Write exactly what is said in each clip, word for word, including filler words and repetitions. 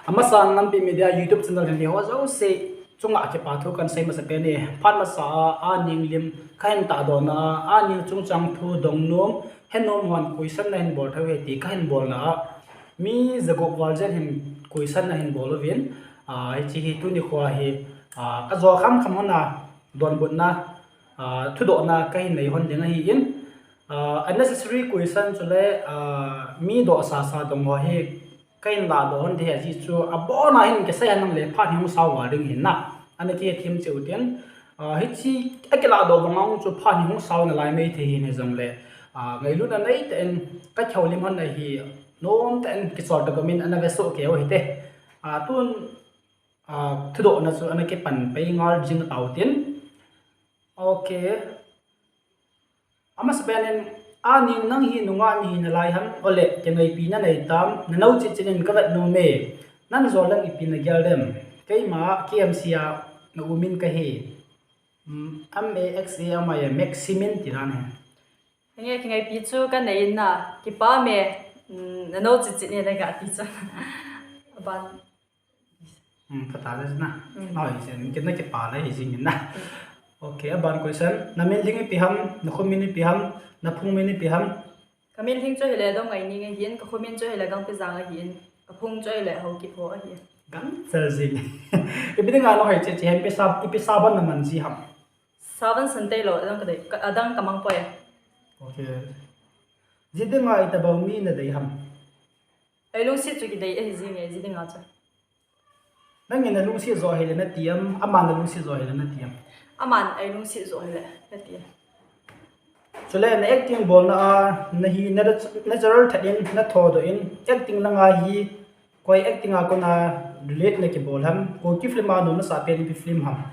Amasa Nampi Media YouTube channel hin ho jouse chunga kipa thu kan sei masa pen e. Phat masa a, a ning lim kahin tahdoh na a, a ning chungchang thu dong nom, he nom hon question nahin bol thei u hi ti kahin bol na a, mi jagup val jen hin question nahin bol uvin, a, hiche hi tuni khoa hi, a, ajo kham kham hon a donbutna, a, thudohna kahin nei hon ding ahin, a, unnecessary question chule, a, mi doh sasa dong ho hi kahin ladoh hon ding ahi, ajeh chu abona hin kisei hon le phat hi hung sao val ding ahin na. Ana kihethem cheh utin, a, hiche akiladoh vang a chu phat hi hung sao nalai maithei ahin hijongle, a, ngailutna neitah in kakihoulim hon ahi, nomtah in kichol tah gomin ana vesoh kei u hite. A, tun, a, thudohna chu ana kipan pai ngal jing tau tin. Ok. Amasa pen in, a ning nang hi nungah nahi nalai ham, ole, kingaipi nanei tam, nanou chitchet in kavet nom e. Nang jol lang ipi nagel dem? Keima KMC a na um in kahi. Hmm, M A X A M I A, Maximin ti dan ahi. Nge kingaipi chu kanei in na, kipah e, hmm, nanou chitchet in naga ti chu. Aban. Hmm, phatah le na. Hmm. Nao hi sen, kei na kipah le hi jing in na. Hmm. Ok, aban question. Namin lhing ipi ham, nakho min ipi ham, naphung min ipi ham? Kamin lhing chu hile Dongngaineng ahin, kakho min chu hile Gangpijang ahin, kaphung chu hile Haokip ho ahi. Gangchel jing. Ipi dinga nahoi cheh cheh ham, ipi sa, ipi sabon naman ji ham? Sabon san tailou, adang kadei, ka, adang kamang poi. Ok. Ji dinga itobang mi nadei ham? Eilungset chu kidei ahi jinge, ji dinga chu. Nangin nalungset joh hile nati am, aman nalungset joh hile nati am? Aman eilungset joh hile nati am. Chule na acting bolna a, nahi na, natural that in, nathodoh in, acting langa hi, koi acting a kona relate nakibol ham, Kuki film a nom nasah pen ipi film ham?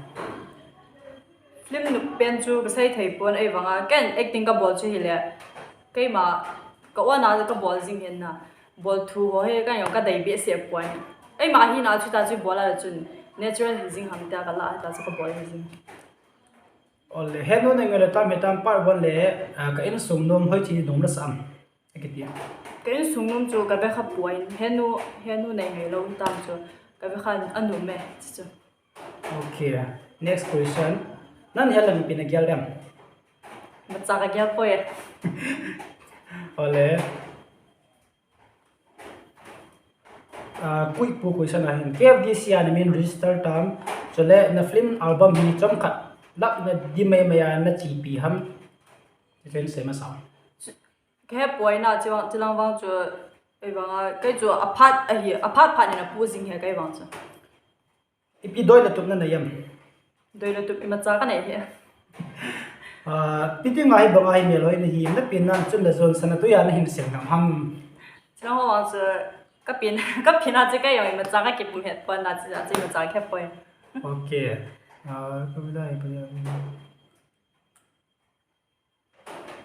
Film nop pen chu kasei thei pon, ahivanga ken acting kabol chu hile, keima ka own a kabol jing ahin na, bol thu ho hi kajong kadei behseh pon. Eima hina chu ta chu bol a le chun natural hi jing ham tia kalah a ta chu kabol hi jing. Ole, henu nei ngai le tam, hitam part one le, ah, ka insung nom hoiche nom nasah am? Akiti a. Ka insung nom chu kave kha poi, henu, henu nei ngai lou hitam chu kave kha anom e, chu chu. Ok, next question. Nang hel lang ipi nagel dem? Imacha kagel poi. Ole. Ah, quick pu question ahin. KFDC a namin register tam, chule na film album hi chomkhat lakh na di mai mai a nachepi ham? Chen sei masa. Kahe poi na, chilang, chilang vang chu, ahivanga, kei chu aphat ahi, aphat phat in apu jing ahi kei vang chu. Ipi doi le tup nanei em? Doi le tup imacha kanei ahi. Ah, ipi dinga hibanga hi melhoi nahi, napen na chun le jon sana tuiya nahin sem ngam ham? Chilang ho vang chu, kapen, kapen a chu kei jong imacha kakipum het pon na chu, chu imacha kahe poi. Ok. Ah, ka bida, ka bida.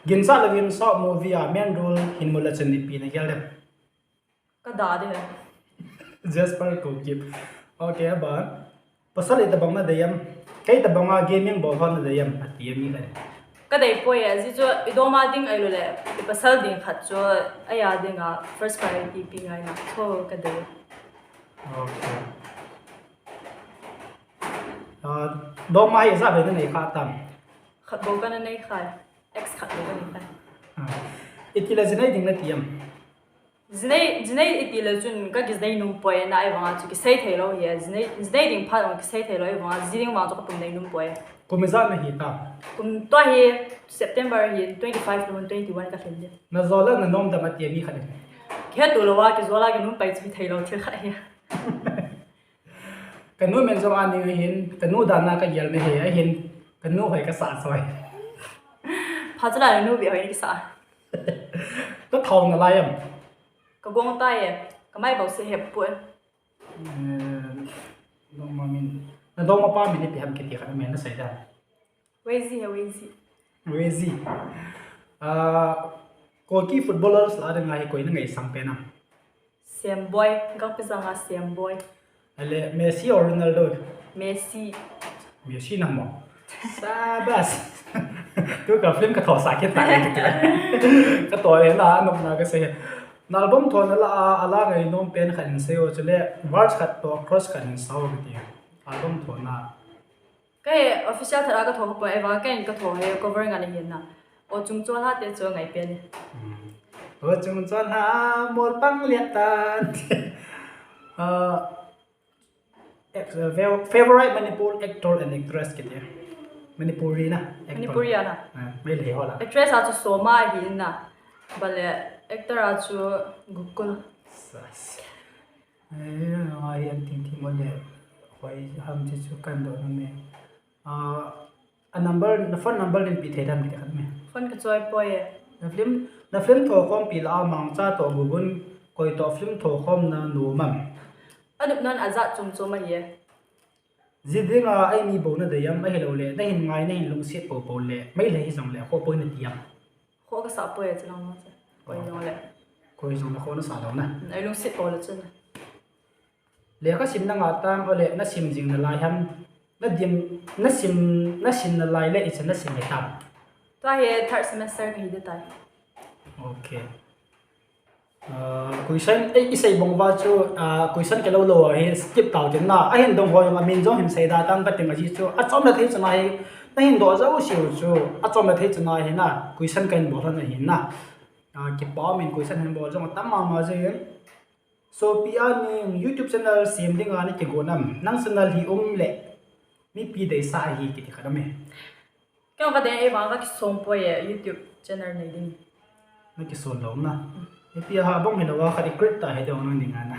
Ginchat louvin short movie a main role hin mu le chun ipi nagel dem? Kada ding e. Jasper Kokip. Ok, aban. Pasal itobang nadei em? Kei tobanga gaming bol ho nadei em? Ati em mi kha. Kadei poi e, ajeh chu idom a ding ahilou le, ipasal ding khat chu, aya dinga first priority pe ngai na. So, kadei. Ok. Ah, dom a hi ijat vei nanei kha tam? Khat bou kana nei kha. Ex khat bou kanei kha. Ah. Iti le jinei ding nati em? Jinei, jinei iti le chun kakijinei nom poi na, ahivanga chu kisei thei lou ahi. Jinei, jinei ding phat jong kisei thei lou ahivanga, ji ding vang chu kapum nei nom poi. Kum ijat nahi tam? Kum tua hi September hi twenty five lou, twenty one kalhin ding. Najol a nanom dem ati mi khat in. Kihe tou lou a, kijol a kinom pai chu thei lou thil khat ahi. Kanu min jong aning ahin, kanu dan a kagel me ahi, ahin, kanu hoi kasah choi. Phat chula nanu beh hoi kisah. Nathao nalai em? Kagong tai e, kamai bou se hep poi. Eh, dongma min, nadongma pa min ipi ham kiti khat amen nasei da. Weiji he, Weiji. Weiji. Ah, Kuki footballers lah a dinga hi koi nangaisang pen am? Semboi, Gangpijang a Semboi. Ale, Messi or Ronaldo? Messi. Messi na mo. Sabas. Tu ka film kathou sa kit ta le tu. Kathou le na, anop na kasei. Na album thona lah a, ala ngainom pen khat hin seiyo, chule verse khat toh chorus khat hin sao kati. Album thona. Kei official thah a ka tho kha poi, eva kei ka tho hi cover ngan ahi na. O chung chon ha te chu ngai pen. Hmm. O chung chon ha mol pang liat tan. Ah, ex-, uh, fav-, favorite Manipur actor and actress kiti. Manipuri na, actor. Manipuri a na. Ah, Meitei ho la. Actress a chu Soma ahi na. Bale actor a chu Gokul. Sas. Eh, ai, an ting ting mo le. Hoi ham chi chu kan do na me. Ah, a number, na phone number nin pe thei dem kiti khat me. Phone ka choi poi e. Na film, na film tho khom pi la a Mangcha toh Gugun koi toh film tho khom na nom am? Anup nan ajat chom chom ahi e. Ji ding a ai mi bou na dei am, ahilou le, na hin ngai, na hin lungset pou pou le, Meitei hi jong le, kho poi na ti am? Kho ka sa poi e, chulang mo che. Koi jong le. Koi jong le kho na sa lou na. Ai lungset pou le chun. Lekha sim na nga tam, ole, na sim jing na lai ham? Na dim, na sim, na sim na lai le, icha na sim e tam? Tua hi third semester ka hi de tai. Okay. Ah, question, eh, i sei bang uva chu, ah, question kilo lou hi skip tau tin na. Ahin dong ho jong amin jong hin sei da tang ka ting ahi chu. Achom na thei chu na hi, na hin do jou siu chu. Achom na thei chu na hi na. Question ka hin bol na hi na. Ah, kipa min question hin bol jong tam mama jeng. Sopi a ning YouTube channel sem ding a na kigon am? Nang channel hi um le mipi deisah ahi kiti khat am e. Kei ka dei e, vang ka kisong poi e, YouTube channel nei ding. Na kisong lou na. Ipi a ha bang hi lou a khat i create ta hi dong nang ding a na.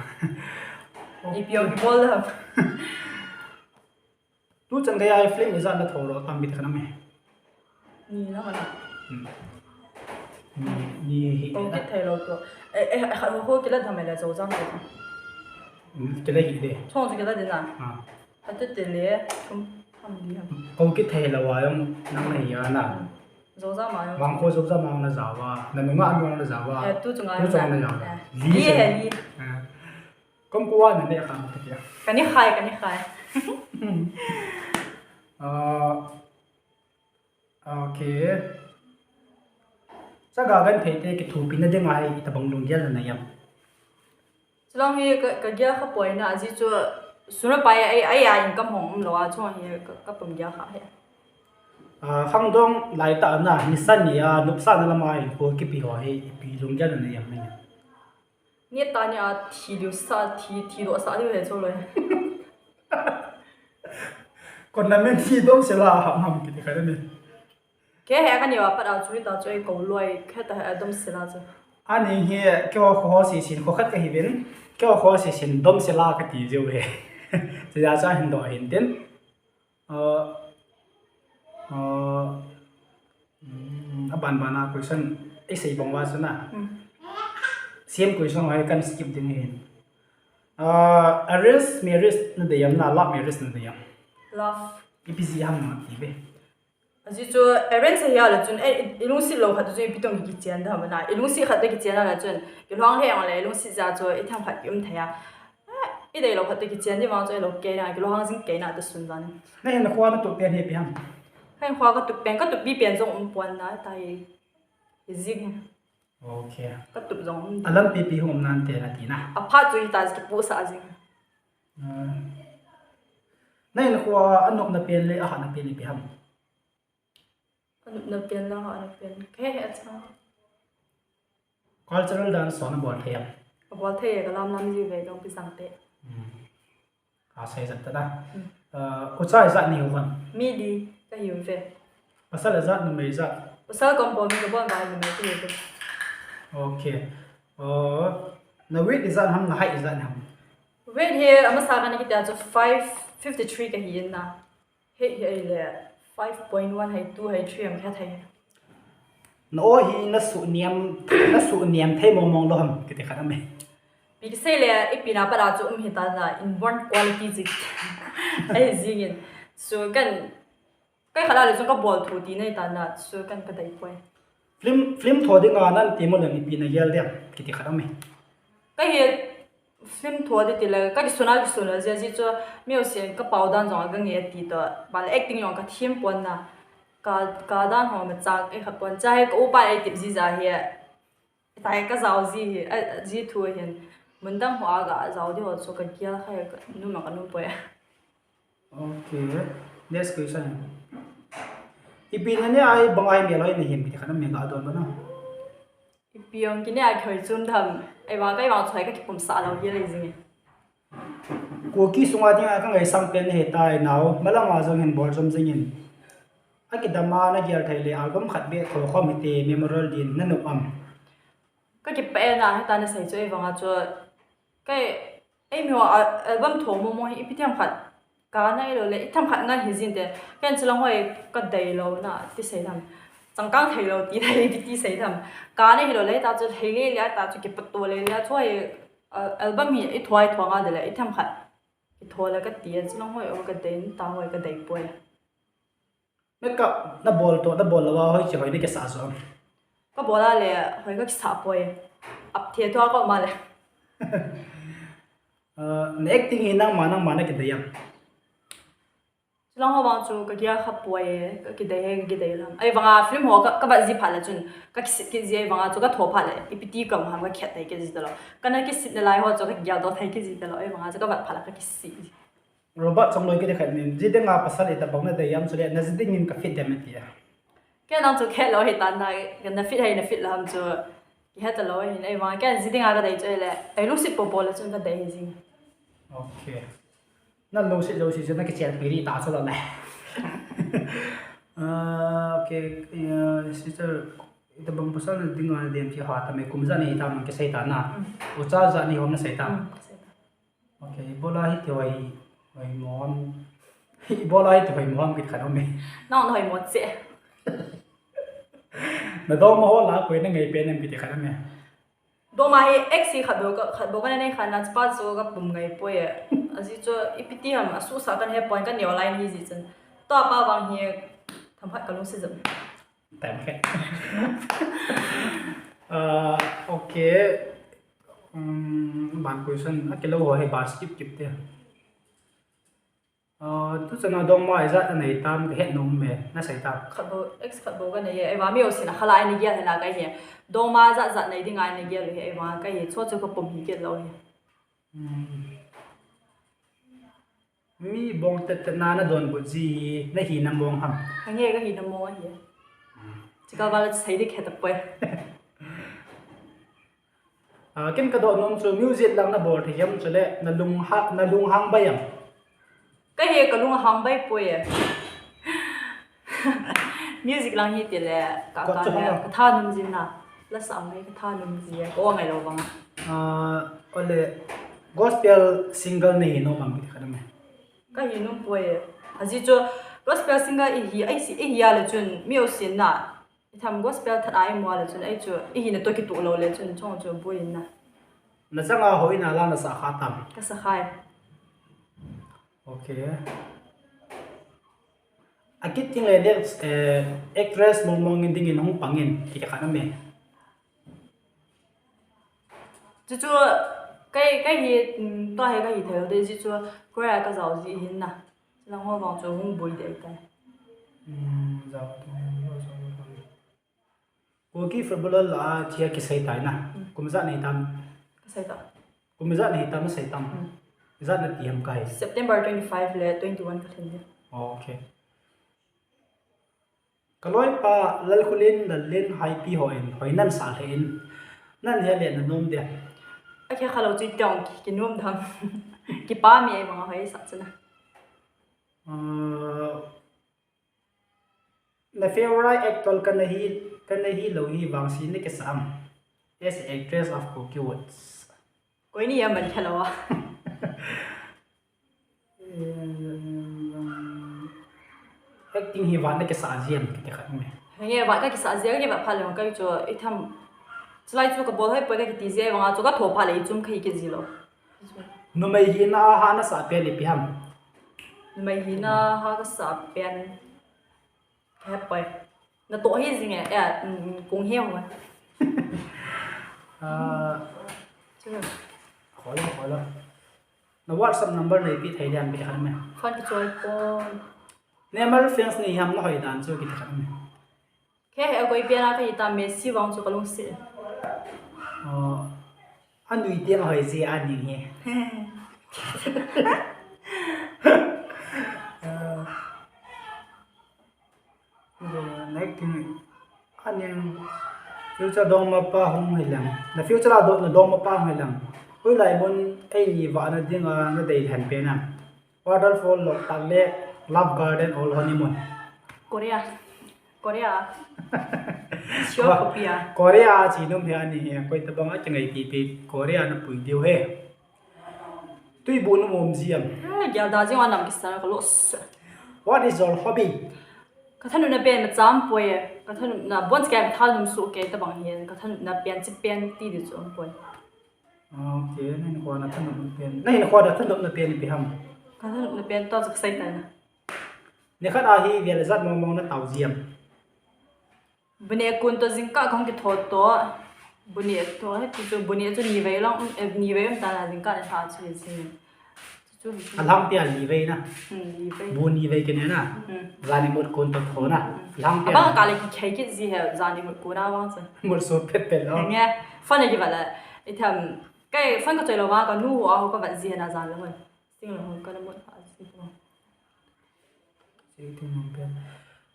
Ipi a kibol lou. Tu chan gei a film ijat na tho lou tam bit khat am e. Ni na mana. Hmm. Ni, ni hi. Ko kit thei lou tu. Eh, eh, khat ho kila tham le zo jang ko. Hmm, kila hi de. Chong chu kila de na. Ah. Atu te le, thum, tham di ham. Ko kit thei lou a jong nang na hi a na. Hmm. Zo jang ma jong. Vang ko zo jang ma na jawa. Na nunga anu na jawa. Eh, tu chunga. Tu chunga na jawa. Eh. Li he li. Ah. Kom ko wa na ne kha ta kya. Ka ni khai, ka ni khai. Ah, okay. Chaga kan thei te kithopi na ding a hi itobang lunggel na nei am? Chulong hi ka, ka gel kha poi na, ajeh chu sum le pai a, a, a income hung um lou a, chulong hi ka, ka pum gel kha hi. Ah, khangdong lai ta na, nisan ni a, nopsahna lam a hinkho kipe ho hi ipi lunggel na nei am? Ni ta ni a thi diu sa, thi, thi doh sa diu he chu loi. Kon na men thi dom se la ham ham kiti kha ni. Kei he ka ni a pat a chu ta chu ei ko loi, kei ta he dom se la chu. Ani hi kei ho ho si sin ko khat ka hi vin. Kei ho ho si sin dom se la ka ti jiu he. Ti ja cha hin do hin tin. Ah, ah, mm, a ban ban a question, i sei bang uva chu na. Hmm. Same question ho hi kan skip ding hin. Ah, arrange marriage na dei am, na love marriage na dei am? Love. Ipi jeh ham na ti ve. Ajeh chu arrange ahi a le chun, eh, i, i lungset lou khat chun ipi tong kichen da ham na. I lungset khat te kichen a le chun, kilhang le ang le i lungset ja chu i themkhat ki um thei a. I dei lou khat te kichen di vang chu i lou kei na, kilou hang jing kei na te sun jan. Na hinkho a na tup pen hi ipi ham? Ka hinkho a ka tup pen, ka tup pi pen jong um pon na, ta hi, hi jing. Okay. Ka tup jong um di. A lampi pi hung um nan te na ti na. A phat chu hi ta kipu sa jing. Ah. Na hinkho a a nopna pen le a hatna pen ipi ham? Ka nopna pen le a hatna pen. Ka he he cha. Cultural dance ho na bol thei am? Ka bol thei e, ka lam lam ji ve dong pi sang te. Hmm. Ka sei jat ta da. Hmm. Ah, u cha ijat nei u ham? Meitei ka hi u ve. Pasal ijat, numei ijat? Pasal kom pom, ka bol vai numei ka hi u ve. Okay. Ah, na weight ijat ham, na height ijat ham? Weight hi amasa ka ni kiti a chu five fifty three ka hi in na. Hei, hei le, five point one hei, two hei, three ham khat hei. Na o hi na su niam, na su niam thei mong mong lou ham, kiti khat am e. Pi kisei le, ipi na pat a chu um hi ta na, inborn quality chi. Ahi jing in. Chu kan, kai khat a le chun ka bol thu ti nei ta na, chu kan ka dei poi. Film, film tho ding a nan ti mo le ipi na gel dem, kiti khat am e. Ka hi film tho di ti le, ka kisun a kisun a, jia ji chu music ka pau dan jong a ka nge ti to, ba le acting jong ka thim pon na, ka, ka dan ho ma chak e kha pon, cha he ka upa e tip ji ja hi, Tai ka jao ji hi, a, ji thu hin. Mun dang ho a ga jao di ho chu ka gel kha, ka num a ka num poi. Okay. Next question. Ipi na ne ai bang ai mel hoi na him kiti khat na me ga don ba na. Ipi ong kine a khoi chum tham. Ai wa kai wa choi ka kipum sa lo hi le jing. Kuki sunga dinga ka ngaisang pen he tai nau, malam a jong hin bol jom jing in. A kidam a na gel thei le album khat be tho khom hite memorial din na nop am. Ka kipah e na, heta na sei chu ei vanga chu. Kai, ei mi ho a, album tho mo mo hi ipi themkhat. Ka na ilo le, i themkhat ngan hi jin te. Ken chilang hoi ka dei lo na, ti sei tham. Changkang thei lo, ti thei, ti sei tham. Ka na hi lo le, ta chu thei le le, ta chu kipat to le le, chu hoi, a, album hi i thoi thua nga de le, i themkhat. I tho le ka ti, chilang hoi, o ka dei, ta hoi ka dei poi. Makeup na bol to, na bol lo a hoi chi hoi na kisa so. Ka bol a le, hoi ka kisa poi. Ap the to ko ma le. Uh, na acting hi nang ma, nang ma na kidei am. Chilang ho bang chu ka gel kha poi, ka kidei he, ka kidei lam. Ai vanga film ho ka, ka vat ji pha la chun, ka kisit kit ji ai vanga chu ka tho pha le, ipi ti ka um ham ka khet thei kit ji ta lo. Ka na kisit na lai ho chu ka gel do thei kit ji ta lo, ai vanga chu ka vat pha la ka kisit ji. Robert Chongloi kiti khat nin, ji dinga pasal ita bang na dei am chu le, na ji dingin ka fit dem ti a. Ke nang chu khe lo hi tan na, na fit hai na fit lam chu. Ki het lo hi nei ma, ke ji dinga ka dei chu le. Ai lu sit po po le chun ka dei hi jing. Okay. Na lu sit lo sit chu na ki chen piri ta chu lo le. Ah, okay, uh, sister, ita bang pasal na dinga na dem ti ha ta me kum ja ni ta man ki sei ta na. Mm. U cha ja ni hom na sei ta. Mm, ka sei ta. Okay, ibola hi ti hoi, hoi mo am. Ibola hi ti hoi mo am kit khat um e. Nang hoi mo che. Na doma ho la koi na ngai pen em kiti khat um e. Doma hi ex hi khat bo ka, khat bo ka nei khat na pa chu ka pum ngai poi e. Aji chu ipi ti ham a su sa kan he point ka neo line hi ji chun. To pa bang hi tham khat ka lung si jam. Time khe. Ah, okay. Um, ban question, a kilo ho he ban skip kip te. Ah, tu chana dongma ijat na nei tam ka het nom me, na sei tam. Khat bo, ex khat bo ka nei e, eva mi o sin a khala ai ni gel hela ka hi. Dongma jat jat nei ding ai ni gel hi, eva ka hi, chu chu ka pum hi kit lo hi. Hmm. Mi bong tet tet na na donbut ji hi, na hina mong ham? Ka nge ka hina mong ahi. Chika vala sei dik het apoi. Ah, ken ka doh nom chu music lang na bol thei hiam chule na lung ha, na lung hang bai am? Ka he ka lung hang bai poi e. Music lang hi ti le ka, ka, ka tha nom jin na. La sa mai ka tha nom ji e. Ko ngai lo bang. Ah, ole gospel singer nei hi nom am kiti khat me. Ka hi nom poi e. Aji chu gospel singer i hi, ai si, i hi a le chun mi o sin na. I tham gospel that ai mo a le chun ai chu i hi na to ki tu lo le chun chong chu boi na. Na changa hoi na la na sa kha tam. Ka sa khai. Okay. A kit ting le dek, eh, actress mong mong in dingin hung pangin, kiti khat na me. Chu chu, kai, kai hi, mm, to he kai hi thei lo de, chu chu, Korea ka jao ji hin na. Lang ho vang chu hung boi de tai. Mm, jao de, jao de. Kuki footballer la a thia kisei tai na. Mm. Kum ijat nei tam? Ka sei ta. Kum ijat nei tam, sei tam? Mm. Ijat na ti ham kai? September twenty-five le twenty-one ka lhin de. Oh, okay. Ka loipa Lalkhulin, Lalin, Haipi ho in, hoi nan sa le in. Nan he le na nom de. A khe kha lo chu tiang ki, ki nom dang. Ki pa mi ai manga hoi sa chana. Uh, Na favorite actor kana hi, kana hi lo hi vangsi na kisa am? As actress of Kuki Woods. Koi ni a man kha lo a. Acting hi vang na kisa ji am kiti khat me. Nge vang ka kisa ji a, nge vang pha lo ka chu i tham. Chulai chu ka bol hoi poi ka kiti ji a, vang a chu ka tho pha le i chum khai ki ji lo. Numei hina ha na sa pen ipi ham? Numei hina ha ka sa pen. Hepoi. Na to hi jing e, eh, mm, kung he ho. Ah. Chu. Khoi lo, khoi lo. Na WhatsApp number nei pi thei diam pi khat me. Phone ki choi poi. Neymar fans ni ham na hoi dan chu kiti khat me. Khe he koi pia na ka hi ta Messi vang chu ka lungsi. Anui teng hoi ji aning hi. Next thing, aning future dongmapa hung hilang. Na future a dong, na dongmapa hung hilang. Hoilai mun eini vahna dinga nadei lhen pen a. Waterfall, Loktak Lake, Love Garden, or honeymoon. Korea. Korea. Sure, Korea. Korea chi nom hi ani hi. Koi tabang a kingai pipi Korea na pui diu he. Tui bu nom um jiam. Gel da jing anam kisa ka los. What is your hobby? Ka thanopna pen macham poi. Ka thanopna bon ka thanop su ke tabang hi. Ka thanopna pen chi pen ti di chu poi. Okay, na hinkho a na thanopna pen. Na hinkho a na thanopna pen ipi ham? Ka thanopna pen to chu ka sei tai na. Nikhat a hi vel jat mong mong na tao jiam. Bu neh kon to jingkah kahung kitho to. Bu neh to, hiti chu bu neh chu nivei lang, eh, nivei um ta na jingkah na tha chu jing. Chu chu. Alhang pia nivei na. Hmm, nivei. Bu nivei kine na. Hmm. Jani mut kon to tho na. Hmm. Alhang pia. Abang ka le kikhei kit ji he jani mut kon a vang chu. Mut so pet pet lo. Nge, fan a kivat la. Itham, kai fan ka choi lo vang ka nu ho a ho ka vat ji he na jan lo. Sing lo ho ka na mut a ji ko. Acting nom pen.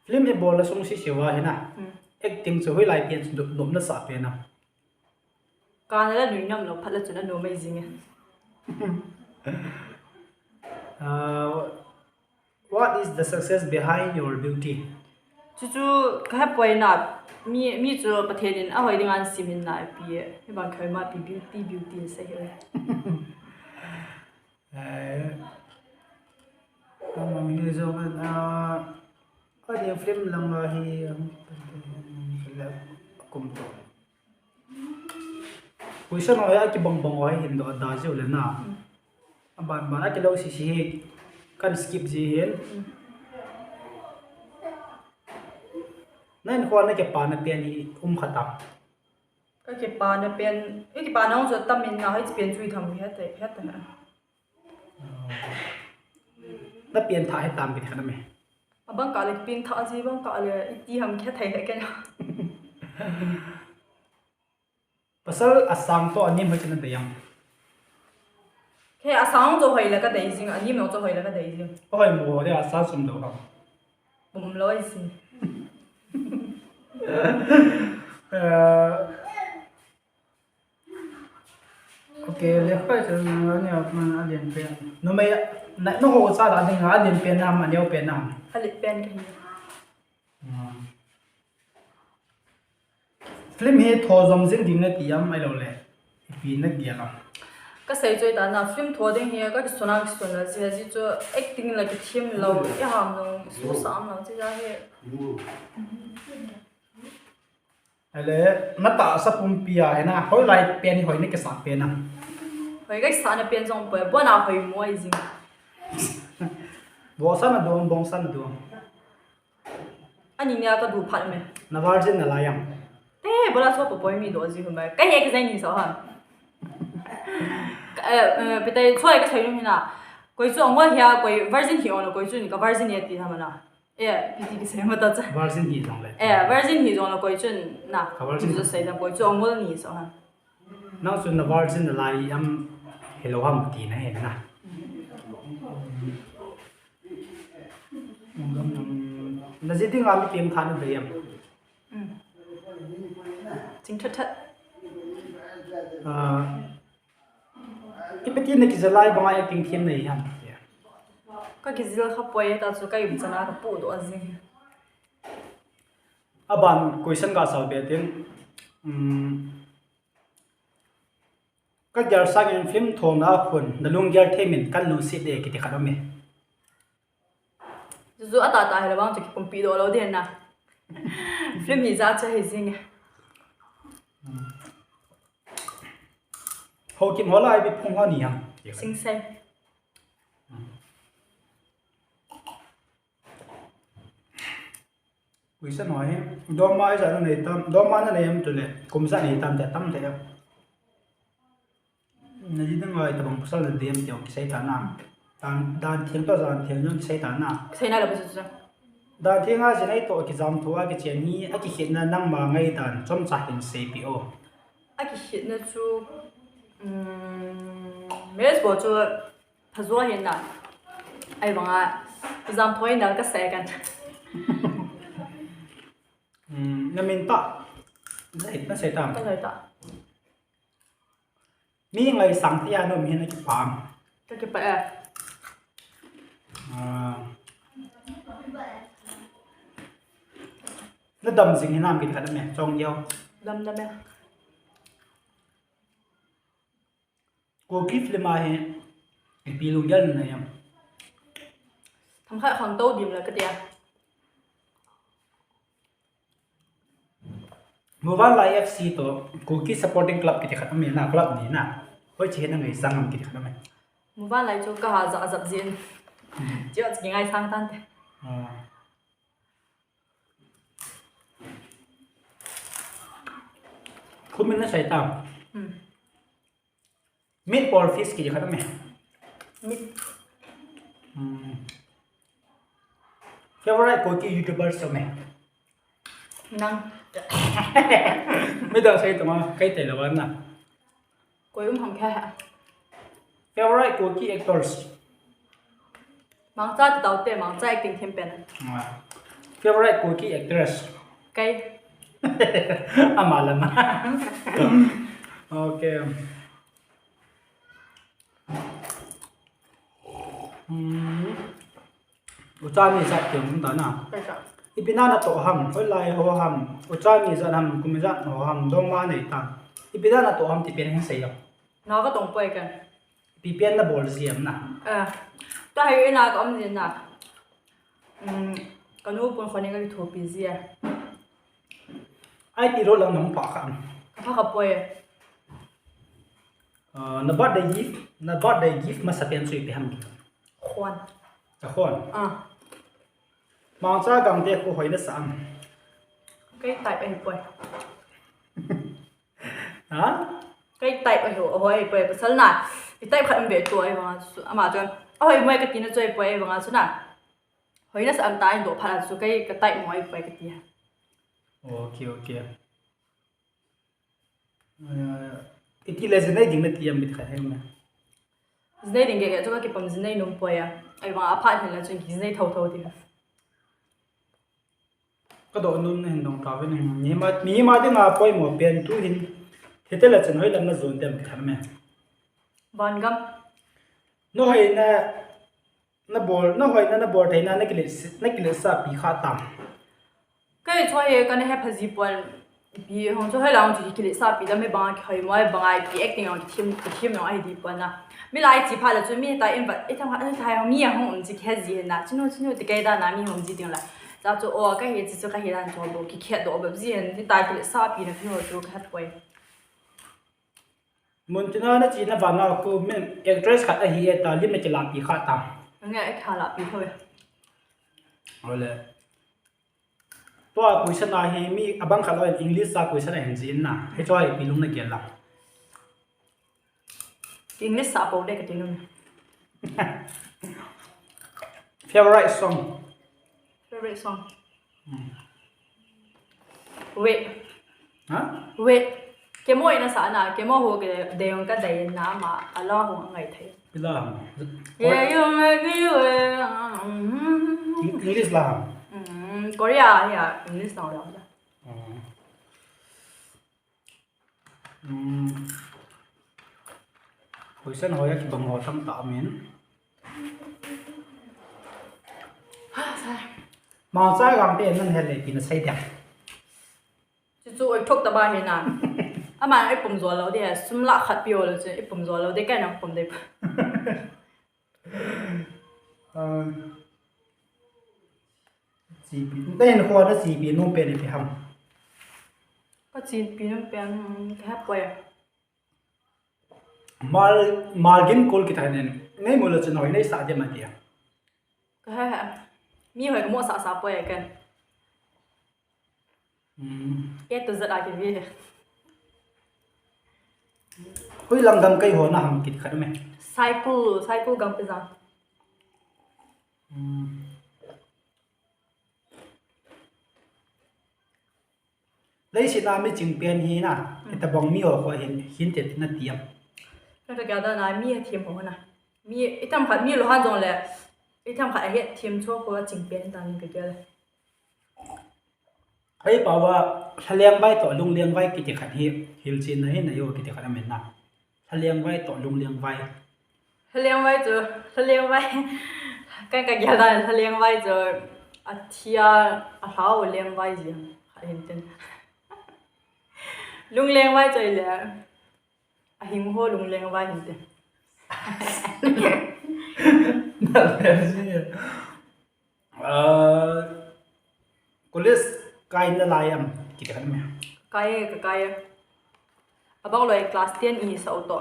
Film hi bol a sung sisiu a hina. Hmm. Acting chu hoilai pen chu nop, nopna sah pen a. Kana la nui nam lo phat la chun anom mai jing e. Uh, what is the success behind your beauty? Chu chu ka hepoi na mi, mi chu Pathen in ahoi ding an sim in na pi e. Hi bang khoi ma pi beauty, beauty sei hi. Eh, amang hi jong, ah, a new film lang a hi, um, kum to. Question ho hi akibang bang ho hi hin doh da jiu le na. Mm. Aban ban a kilo sisi hi kan skip ji hin. Mm. Na hinkho a na kipana pen hi um khat am? Ka kipana pen, ka kipana jong chu tam in na, hiche pen chu itham hi hete, hete. Na pen thah hi tam kiti khat na me. Abang ka le pen thah ji bang ka le iti ham khe thei he kei na. Pasal asang to anem hoi kina dei am? Kei asang chu hoi le ka dei jing, anem jong chu hoi le ka dei jing. Hoi mo de asang sum do ham. Bum loi si. Eh, okay, le khoi chu na ni a man a lian pen. Numei na, na ho cha la ding a lian pen na ma neo pen na. A lian pen ka hi. Hmm. Film hi tho jom jing ding nati am ahilou le ipi na gel am? Ka sei choi ta na film tho ding hi ka kisun a kisun a ji, ji chu acting la kithem lou, i ham lou, su sam lou, chi ja hi. Ale, na tahsa pumpi a hina, hoilai pen hi hoi na kisa pen am? Hoi ka kisa na pen jong poi, bon a hoi mo ai jing. Bongsa na dong, bongsa na dong. Ani nia ka du phat me. Na virgin na lai am? Te, bola so po poi mi do ji hu mai. Ka he ka jai ni so ha. Ka, eh, eh, petai choi ka sai lu mi na. Koi chu angol hia, koi virgin hi ong lo, koi chu ni ka virgin e ti na ma na. Eh, piti ki sai ma ta cha. Virgin hi jong le. Eh, virgin hi jong lo, koi chu na. Ka virgin. Ni chu sai na, koi chu angol ni so ha. Nang chu na virgin na lai am, hello ham ti na he na. Na ji ding a mi kem khan na dei am? Mm. Ching that that. Ah, ipi ti na kijil lai banga acting them nei ham? Ka kijil kha poi ta chu ka um chana ka pu do a jing. Aban question ka sao be tin, um, ka gel sangin film thona khun, na lunggel themin kan lungset e kiti khat um e. Chu chu a ta ta hi lo bang chu kikumpi do lo den na. Film hi ja cha hi jing e. Ho kim ho lai bi phung ho ni ham? Sing Sai. Question ho hi, dongma ijat na nei tam, dongma na nei am tule, kum ijat nei tam te tam te. Na ji dang ai tabang pasal na dem te kisei ta na. Dan, dan theng to jan theng jong kisei ta na. Kisei na lo pa chu chu. Dan theng a ji nei to kijam thu a kichen hi, a kikhetna nangma ngaidan chomcha hin seipi o. Akikhetna chu, um, marriage bol chu phajo ahi na. Ahivanga, exam thoi nal kasei kan. Um, na min ta. Nasei, nasei ta. Kasei ta. Mi ngaisang tia nom hin akipah. Kakipah e. Ah. Nadam jing hinam kiti khat me, chong diu. Dam dam e. Kuki film a hi, ipi lunggel na nei am? Themkhat khangtou dim la katia. Muvanlai F C toh Kuki Supporting Club kiti khat um e na, club ni na. Hoiche hi na ngaisang am kiti khat um e. Muvanlai chu kaha ja jap jin. Hmm. Chu kingaisang tante. Ah. Kumin nasei ta. Hmm. Meatball fish kiti khat um e. Meat. Hmm. Favorite Kuki YouTuber chu me. Nang. Midang sei tuma, kei tei lou na. Koi um ham kha. Favorite Kuki actors. Mangcha ti tau te, Mangcha acting them pen. Ah. Favorite Kuki actress. Kei. Ama lama. Okay. Hmm. Ucha ni jat ti um ta na. Kaisa. Ipi na natoh ham, hoilai ho ham. Ucha ni jat ham, kum ijat ho ham, dongma nei ta. Ipi na natoh ham ti pen hin sei lo. Na katong poi kan. Ipi pen nabol ji am na. Eh. Tahai ina ka um ji na. Um, kanu pon khoni kakithopi ji e. Ai ti ro lang nang pha kha. Pha kha poi. Ah, na birthday gift, na birthday gift masa pen chu ipi ham? Khon. Ka khon. Ah. Mangcha gangte khu hoi nasa am? Kei type ahi poi. Ha? Kei type ahi, hoi ahi poi. Pasal na, i type khat um ve tu ahi vanga chu, ama chu, ahoi mo e kati na chu ahi poi ahi vanga chu na. Hoi nasa am ta in do phat a chu kei ka type mo ahi poi kati. Okay, okay. Eh, iti le jinei ding nati am mit khat he me. Jinei ding ge ge chu kakipom jinei nom poi a. Ahivanga aphat hin la chun kijinei thotho ding. Ka do nom na hin dong ta ve ni. Mi ma, mi ma dinga poimo pen tu hin. Hite la chun hoilam na jon dem khat me. Vangam. Nahoi na, nabol, nahoina, nabol theina, nakilet, nakiletsah pi kha tam. Kei chu hi kana hepha ji pon, ipi hung chu hoilang chu kiletsahpi da, mi banga kihoi mo, banga ipi acting jong kithim, kithim jong ahi di pon na. Mi lai chi pha la chu mi ta in va, i thang ha, i thang mi a hung um chi kihe ji na. Chunu, chunu ti kei da na mi hung ji ding la. Cha chu o kahi chi chu kahi dan chu bo kikhet do bep ji hen, ti ta kiletsahpi na kiho chu kahe poi. Muntina na chi na vana khu min actress khat ahi e ta lim na kilapi kha ta. Nge e kha lapi tho e. Ole. Tua question a hi mi abang khat lo English a question a hin jin na. Hichu a ipi lung na gel la. English a po de kati lung. Favorite song. Favorite song. Hmm. Wait. Ha? Wait. Kemo ina sa na, kemo ho ke de yong ka dai na ma, ala ho ngai thai. Pila ham. Yeah, you make me wait. Mm. Eng-, English la ham. Mm, Korea, yeah, English na la. Oh. Hmm. Question ho a kibang ho tam ta min. Ha, sa. Mangcha gangte nan hel le pi na sei dia. Chu chu oi thok ta ba he na. Ama ipum jo lo de, sum lakh khat pi o lo chu ipum jo lo de, kai na pum de. Ah, chipi. Te hin kho na chipi nom pen ipi ham. Ka chipi nom pen, hmm, ka he poi. Mal, mal gin kol kita nen. Nei mo la chen hoi nei sa de ma dia. Ka he he. Mi hoi ka mo sa sa poi ken. Hmm. Ke tu zat a ki vi de. Hoilang gam kai ho na ham kiti khat me. Saikul, Saikul gam pe jang. Hmm. Leiset a mi chingpen hi na, hitabang mi ho kho hin, hinte na ti am? Ka, ka gel dan a mi a thim ho na. Mi, i themkhat mi lou han jong le, i themkhat a hethem chu kho a chingpen dan ka gel. Ei pao a, lhalengvai toh lunglengvai kiti khat hi, hilchetna hi na jo kiti khat amen na. Lhalengvai toh lunglengvai. Lhalengvai chu, lhalengvai. Ka, ka gel dan lhalengvai chu, a thi a, a lhao lengvai jeng. Khat hin tin. Lunglengvai chu le, a hing ho lunglengvai hin tin. Na le ji. Ah, college kai na lai am, kiti khat me. Kai e, ka kai e. Abang loi class ten i sa u to.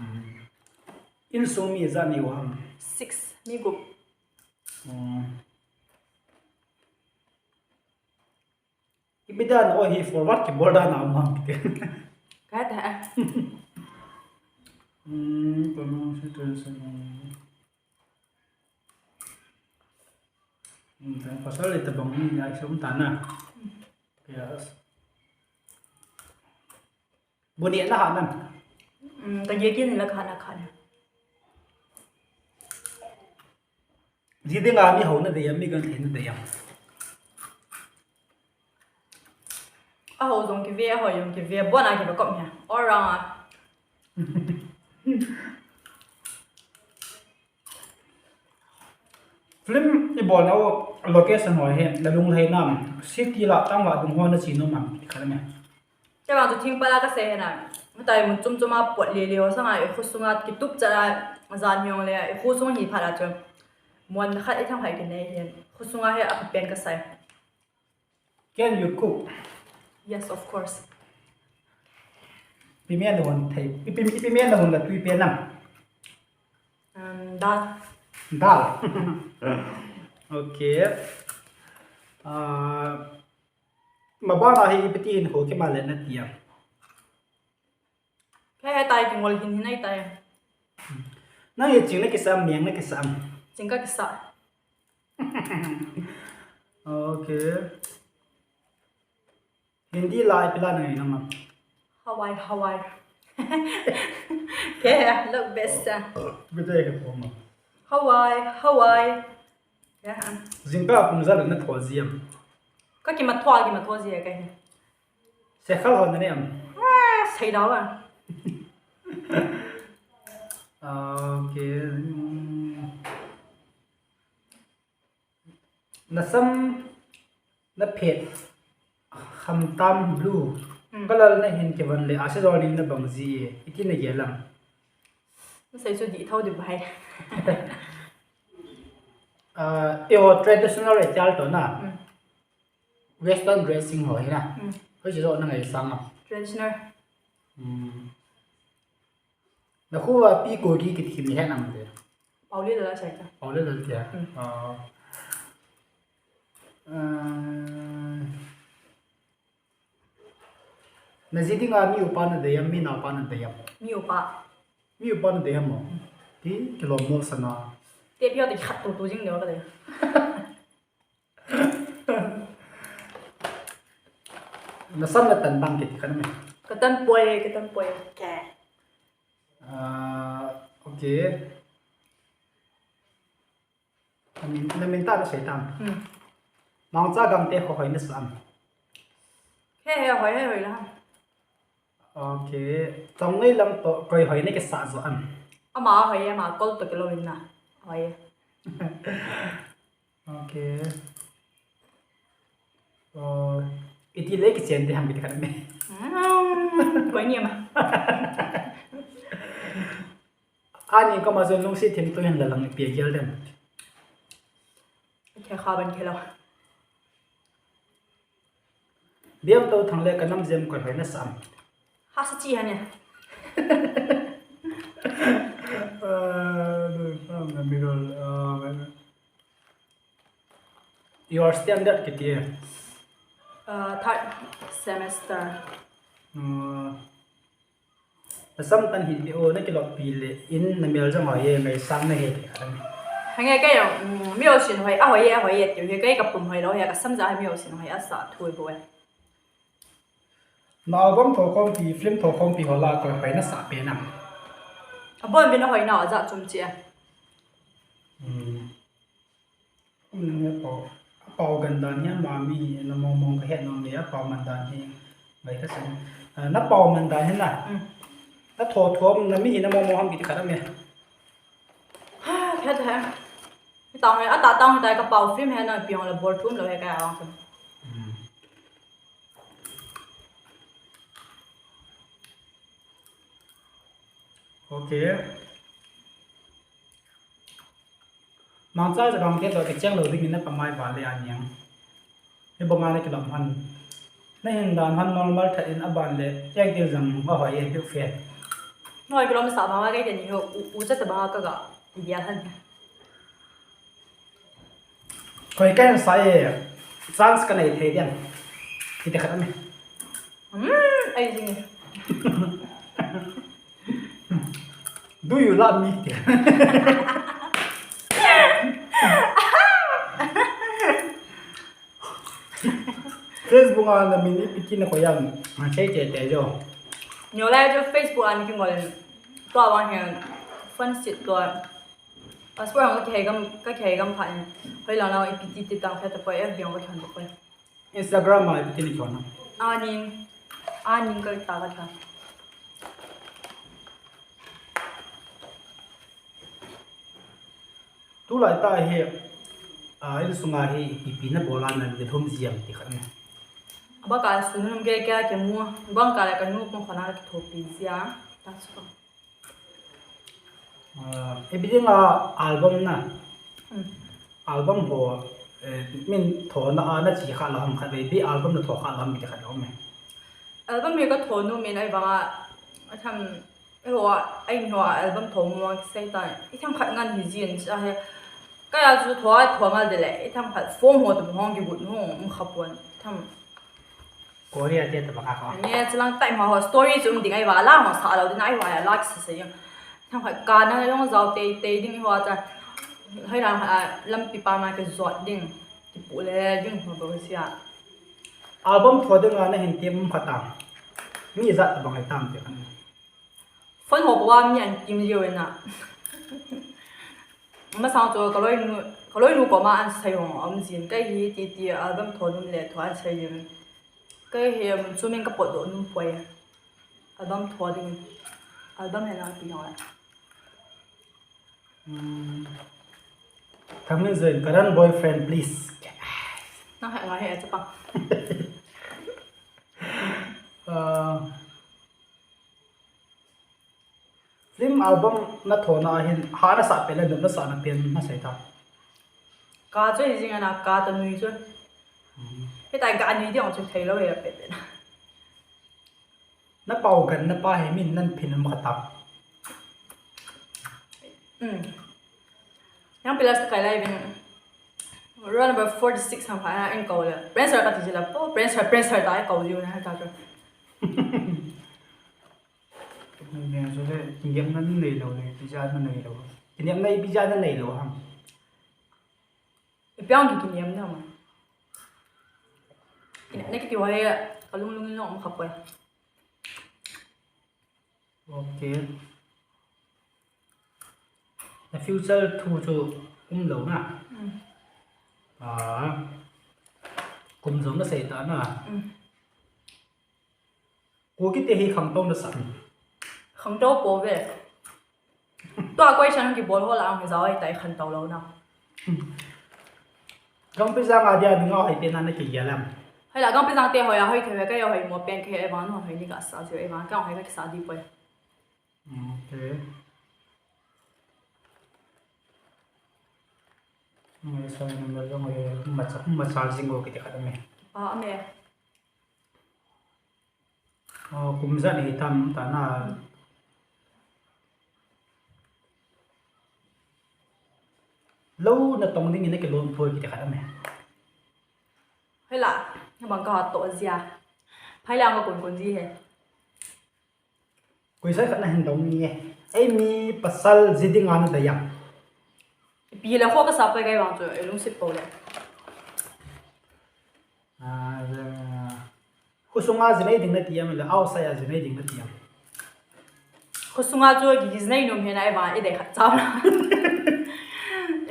Mm. Insung mi ijat nei u ham? Six, mi gup. Mm. Ipi dan o hi forward kibol dan a um ham kiti. Ka ta. Hmm, kono si tu si. Hmm, ta pasal le tabang ni ya sum ta na. Yes. Boni na ha nan. Hmm, ta ye kin la kha na kha na. Ji dinga mi ho na dei am, mi genthei na dei am? A ho jong kive, a hoi jong kive, bon a kive kop hi. All round a. Film i bol nau location ho hi, na lunglhai nam, city la, town la dung ho na chi nom am, khat me. Kei vang chu thingpal a ka sei hi na. Matai mun chom chom a pot le le ho sanga i khosunga kitup chat a jan hiong le i khosung hi phat a chu. Muan khat i thang hai kinei hi. Khosunga hi a pen ka sai. Can you cook? Yes, of course. Ipi men na hon thei. Ipi, ipi men na hon la tui pen nam? Um, dal. Dal. Okay. Ah, Mabana hi ipi ti hin ho kima le na ti am? Kei he tai kingol hin hin ai tai. Nang hi ching na kisa am, meng na kisa am? Ching ka kisa. Okay. Hindi la ipi la na ngai nam am? Hawaii, Hawaii. Kei he, look best a. Bete ke poma. Hawaii, Hawaii. Ya. Jingkah pung ijat na tho ji am? Ka kimatho, kimatho ji ka hi. Sekhal hon na ne am? Ah, sei dau a. Ah, okay. Hmm. Na sam na phet khamtam blue. Hmm. Color na hin kivon le, a se jol ni na bang ji e. Iti na gel am? Na sei chu di thau di bai. Ah, eiho traditional e chal to na. Hmm. Western dressing ho hi na. Hmm. Hoiche jo na ngai sang am? Traditional. Hmm. Na khu a pi ko ki kit khim ni he nam te. Pauli la sai ta. Pauli la te. Hmm. Ah. Ah. Na ji dinga mi upa na dei am, mi naopa na dei am? Mi upa. Mi upa na dei am mo? Ti kilom mo sana. Te pia te khat tu tu jing deu ka dei. Na sam na tan bang kiti khat me. Ka tan poi, ka tan poi. Ke. Ah, okay. Na min, na min tah na sei tam. Hmm. Mangcha gangte kho hoi na sa am? He, he, hoi, he, hoi la. Okay. Chongnoi lam toh koi hoi na kisa jo am? Ama hoi, ama kol toh kilou in na. Hoi. Okay. Oh, iti le kichen te ham kiti khat me. Hmm, koi ni ama. Ani koma jong lungset thim tu hin la lang ipi gel dem? Khe kha ban khe lo. Biang to thang le ka nam jem koi hoi na sa am? Ha sa chi ha ne. Uh, the, the middle, uh, your standard kiti e? Uh, third semester. Uh, Na sam tan hi le o, na kilop pi le in na mel jong hoi e, ngaisang na he ti khat a. Henge kei jong, um, mi o sin hoi, a hoi e, a hoi e, tiu hi kei ka pum hoi lo he, ka sam ja hi mi o sin hoi, a sa thui bo e. Na album tho khompi, film tho khompi ho lah a koi hoi nasa pen am? Abon vin ahoi nau ajat chom cheh a. Hmm. Hmm, apao, apao gan dan hi ama mi na mong mong kahet nom le, apao man dan hi ngai kasei. Ah, na pao man dan hi na. Hmm. Na tho thom na mi hi na mong mong ham kiti khat am e? Ha, khat he. Tang he, ata tang he, tai ka pao film he na piang la bol thum lo he ka ya wang. Hmm. Okay. Mangcha ja bang te to ke cheng lo ding na pamai ba le aniang. Hi banga na kilom han. Na hin dan han normal tha in aban le, cheng te jang ba hoi e, big fan. Noi kilom sa ba ma ke ni ho, u, u cha ta ba ka ga, ya han. Koi kan sa e, chance ka nei thei diam. Kiti khat am e? Hmm, ai jing. Do you love me? Facebook a na min ipi ti na koi am, ma sei te te jo. Nyo lai jo Facebook a ni ki ngol. Tua wang hian fan sit tua. Passport ang ka kihei gam, ka kihei gam pha in. Hoi lang lang ipi ti ti tang kha ta poi, F B ang ka kihon ta poi. Instagram a ipi ti ni kihon na? Aning, aning ka ta ka ta. Tulai ta hi, a, insunga hi ipi ipi na bol a na le thum jiam ti khat na. Aba ka sun num ke ke ke mu, bang ka le ka nu pon khona ka thopi jia. That's all. Ah, ipi dinga album na? Hmm. Album ho, eh, min thona a na chi kha la ham khat ve, bi album na tho kha la ham kiti khat lo me. Album hi ka tho nu min ai vanga, a tham, e ho, ai ho album tho mu ang sei ta. I tham khat ngan hi jin cha he. Ka ya chu tho a tho ngal de le. I tham khat form ho to hong ki gut nu, um kha pon. Tham. Korea te tabang a ko. Nge, chulang time ho story chu um ding ai va, la ho sa lo ding ai va, ya la kisa sa yung. Tham khat ka na long zau te, te ding ho cha. Hai lang, ah, lampi pa ma ke zot ding. Ki pu le ding ho bo sia. Album tho ding a na hin tem um khat tam. Mi zat tabang ai tam te khan. Phone ho pova mi an kim liu ena. Masang chu ka loinu, ka loinu koma an sai ho um jin, kei hi ti ti album tho num le tho an sai liu. Kei hi, um, chu min ka pot doh num poi. Album tho ding. Album he na ti ngai. Hmm. Thangmin Zoin, current boyfriend, please. Nang hai ngai he chapang. Uh, Film album na thona hin, ha na sa pen le, nop na sa na pen na sei ta. Ka chu hi jing ana ka ta nui chu. Hmm. He tai ka nui ding chu thei lo he pe pe na. Na pao gan na pa he min nan phin um khat ta. Hmm. Yang pilas kai lai vin. Roll number forty-six ham pha na en ko le. Prince ka ti la po, Prince, Prince ta ko ju na ta chu. Nge, so le, kiniamna nei lo le, ipi jeh a na nei lo. Kiniamna ipi jeh a na nei lo ham. Ipi ang ki kiniamna ma. Kiniamna kiti ho hi, ka lunglung in um kha poi. Okay. Na future thu chu um lo na. Mm. Ah. Kum jong na sei ta na. Mm. Kuki te hi khangtou na sa. Khangtou po ve. Tua question kibol ho la ang jao ai tai khangtou lo na. Gangpi jang a dia ding a hoi te na na kigel am. Hoi la Gangpi jang te hoi a hoi thei ve ka hoi mo pen ke e vang hoi ni ka sa ju e vang ka hoi ka sa di poi. Okay. Ngai sa number jong e ma cha ma cha jing o kiti khat me. Pa me. Aw, kum ijat hi tam ta na. Lo na tong ding in na kilom poi kiti khat am e. Hoi la, na bang ka to jia. Phai la nga kun kun ji he. Koi sai khat na hin dong ni e. Ei mi pasal ji ding a na da yang. Pi la kho ka sa pai kai bang chu, ei lungsit po le. Ah, Khosunga jinei ding nati am le outside a jinei ding nati am? Khosunga chu ki jinei nom hena, eva i dei khat chau na.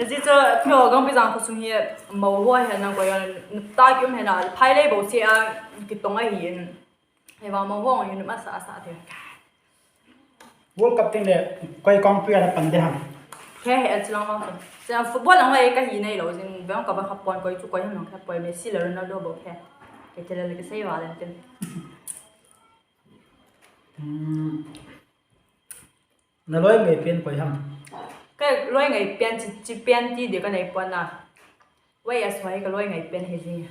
Ezi chu pio gangpi jang khosung hi mo ho hena ko ya ta ki um hena, phai lei bo si a ki tong a hi in. Eva mo ho hi numa sa sa te. World Cup ting le koi kong pia na pan de ham. He he, chilang lang. Sa football lang lai ka hi nei lo jing, bang ka ba kha pon koi chu koi ham lang kha poi, Messi le Ronaldo bo khe. Ke tele le ke sei va le tin. Hmm. Na loi ngai pen koi ham? Ka loi ngai pen chi, chi pen ti de ka nei pon na. Wei as wai ka loi ngai pen he jing.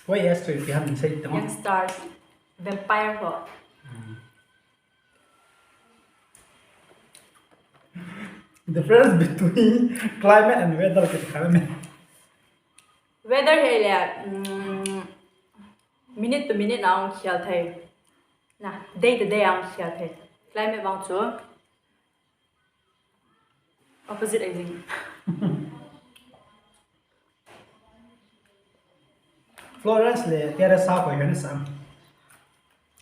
Wei as tu pi ham sei tamo. Young stars, vampire ho. Hmm. Difference between climate and weather ke kha me. Weather hi le, mm, minute to minute na ong khial thei. Na, day to day ong khial thei. Climate vang chu opposite ai jing. Florence le Teresa koi hena sa.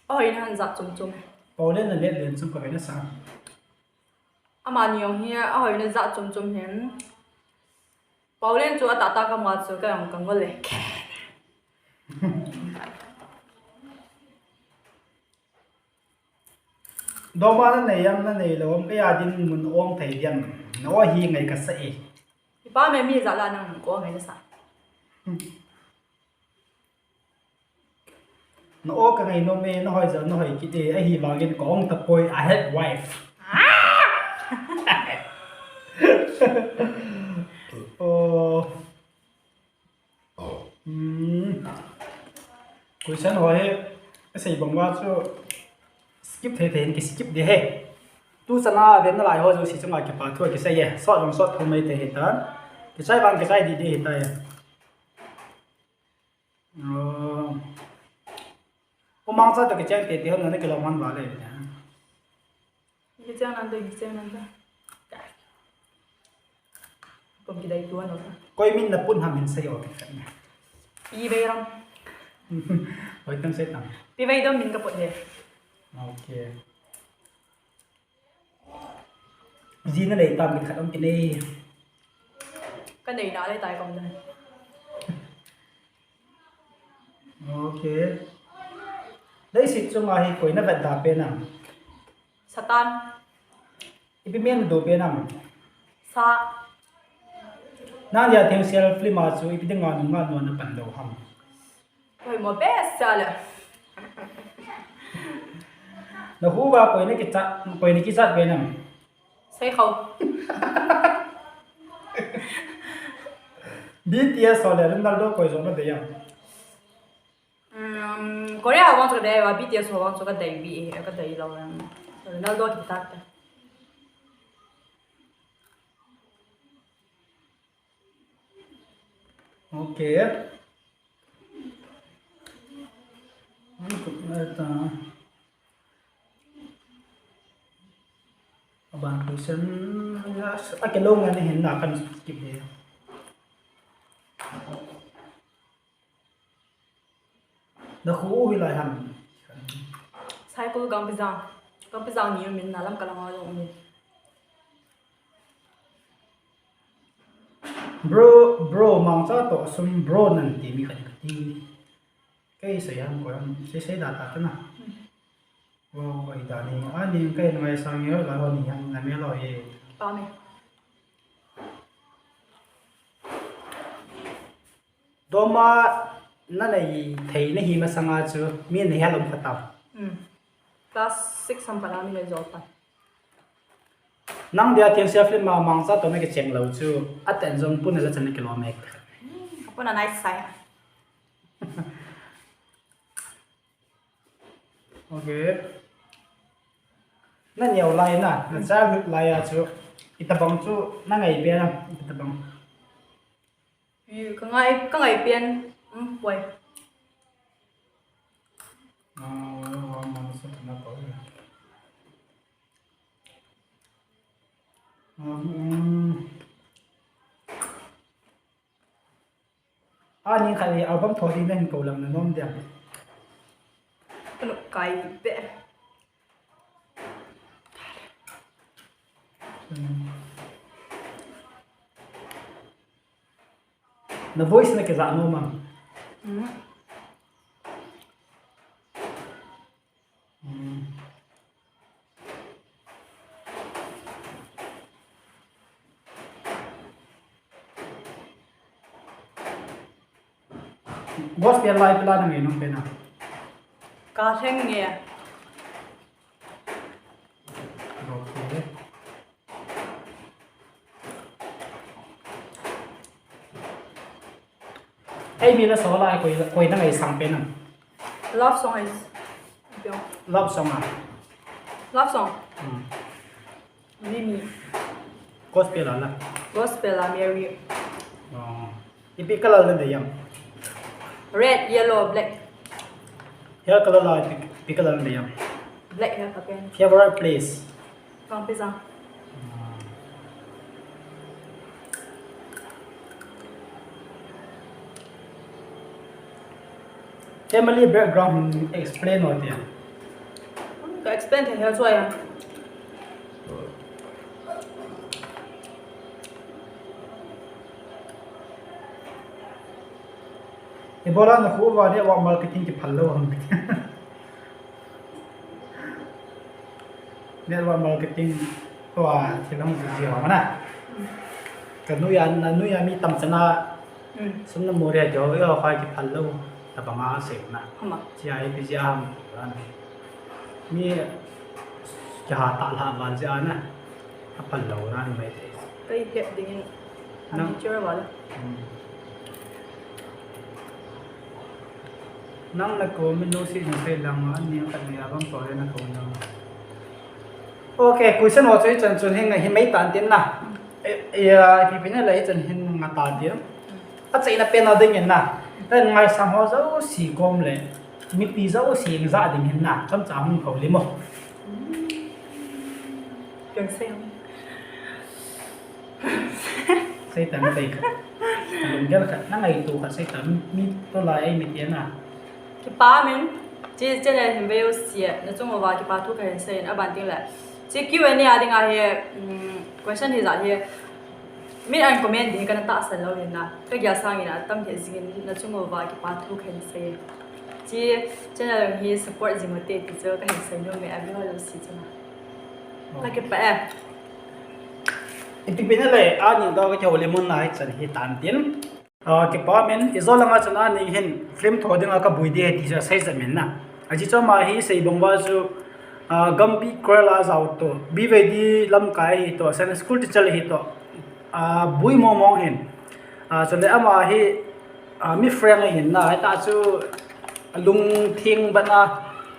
Oi, na han jat chom chom. Paulin le Letlen chu koi hena sa. Amani jong hi ahoina jat chom chom hin. Paulin chu atah tah kama chu ka jong ka ngol le. Doma na nei am na nei lo am, kei a dinmun ong thei diam. Na o hi ngai ka sa e. Ipa me mi jat la nang ko ngai na sa. Hmm. Na o ka ngai nom e, na hoi jal, na hoi kit e, ahivangin ka ong tapoi, I have wife. Oh. Hmm. Question ho hi, ka sei bang uva chu skip thei thei in ki skip ding ahi. Tu chan a ven nalai ho jouse chunga kipa thu kisei e. Sot jong sot thou mai thei ahitan. Kichai vang kichai ding ding ahitai. Oh. U Mangcha toh kicheng tete ho na kilom hon uva le. Kicheng nante, kicheng nante. Kum kidai tua no. Koi min na pun ham hin sei o kit khat na. Pi Veiram. Hoi tam sei tam. Pi Veidom min ka put he. Okay. Ji na nei tam kit khat om kit e. Ka nei na le tai kom dan. Okay. Leiset chunga hi koi na vetda pen am? Satan. Ipi min do pen am? Sa. Nang dia theng sel film a chu ipi dinga nunga nuna pan lou ham? Koi mo best sa le. Na hu ba koi na kichat, koi na kichat pen am? Sei kho. B T S ho le Ronaldo koi jong na dei am? Um, Korea ho vang chu ka dei a, B T S ho vang chu ka dei, B A ka dei lou em. Ronaldo kitat ta. Okay. Aban question, a kilou ngan hin na kan skip de. Na khu u hi lai ham? Saikul Gangpijang. Gangpijang ni min na lam ka lang a jong ni. Bro, bro, Mangcha toh sum bro nan ti mi khat kati. Kei sei ham ko ham, sei sei da ta kana. Wow, koi da ni. Ani kei ngai sang yo la ho ni ham na me lo e. Pa me. Doma na nei thei na hi masanga chu mi nei halom khatam. Hmm. Class six ham kana mi nei jol ta. Nang dia theng sel film a Mangcha toh na kicheng lou chu, a ten jong pun a la chan na kilom e. Pun a nice sai. Okay. Na neo lai na, na childhood lai a chu, itabang chu na ngai pen am, itabang. Ka ngai, ka ngai pen, um, poi. Ah, wa ma sa na pa. Um, Ani khat le album tho ding na hin ko lang na nom dia. Kai pe. Na voice na kija no ma. Gospel lai pela na ngai nung pena. Ka theng nge. Okay. Ei mi la so lai koi koi na ngai sang pena. Love song is. Love song a. Love song. Hmm. Mimi. Gospel a la. Gospel a Mary. Oh. Ipi color na dei em? Red, yellow, black. Hair color la ipi, ipi color na dei em? Black hair ka pen. Favorite place? Kangpijang. Family background explain o tia. Ka explain thei hel chua ya. Ibola na khu va network marketing kiphal lou ham. Network marketing tua thil hung ji ji ho na. Ka nuia, na nuia mi tam chana. Hmm. Sum na mu ria jo, yo khai kiphal lou. Tabanga sei na. Hama. Chia ipi jia ham. Mi kiha ta la val jia na. Aphal lou na ni mai te. Kai het dingin. Nang. Amateur wala. Hmm. Nang na comment lou si na sei lang a, ni ka ni a bang ko le na comment lou. Okay, question ho chu hichan chun hin, hin mai tan tin na. E, e, a, ipi pi na le hichan hin nga tan tin. Achaina pen a dingin na. Then ngaisang ho jouse kom le. Mipi jouse jing ja ding hin na. Chomcha hung khol le mo. Kan sei. Seitan na tei khat. Lunggel khat, na ngaito khat seitan mi to lai ei mi tia na. Kipa min, chi channel hin veu sia, na chung uva kipa thu kahin sei in aban ting le. Chi Q and A a ding a hi, um, question hi ja hi. Min an comment ding kana tahsan lou hin na. Ka gel sangin atam thei jingin na chung uva kipa thu kahin sei. Chi channel hi support jing ute ti chu kahin sei nom e, a view ho jouse chu na. Ka kipa e. Ipi pi na le, ani to ka kihoulim mun na hichan hi tan tin. Ah, kipa min, ijo langa chun ani hin film tho dinga ka bui ding ahi ti chu asei jep min na. Ajeh chu ama hi sei bang uva chu, ah, Gampi Cruella jao to, B Y D lamkai ahi to, Sunday school teacher ahi to, ah, bui mong mong hin. Ah, chule ama hi, ah, mi frank ahin na, hita chu, lungthim bana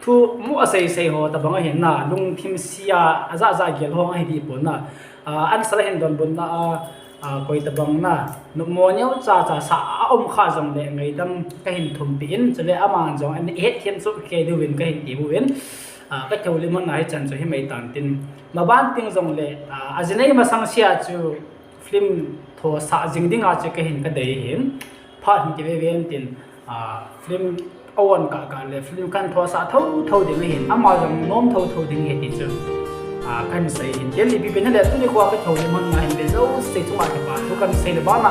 thu mu asei sei ho tabang ahin na, lungthim sia, aja ja gel ho ahi ti pon na. Ah, answer ahin donbut na a, ah, koi tabang na, numo neo cha cha sa a um kha jong le ngaidam kahin thumpi in, chule aman jong ahet them chu kei diuvin kahin ti uvin, ah, ka kihoulim mun na hichan chu hi mai tan tin, maban ting jong le, ah, ajinei masang sia chu film tho sa jing dinga chu kahin ka dei hin, phat hin kive ve in tin, ah, film a on kah kah le film kan tho sa tho tho ding ahin, ama jong nom tho tho ding ahi ti chu, ah, kan sei hin. Kel ipi pi na le tuni khoa ka kihoulim mun na hin ve jouse chunga kipa thu kan sei le bana.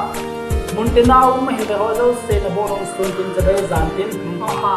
Mun tina um ahin ve ho jouse na bol hong sun tin chavei jan tin. Opa.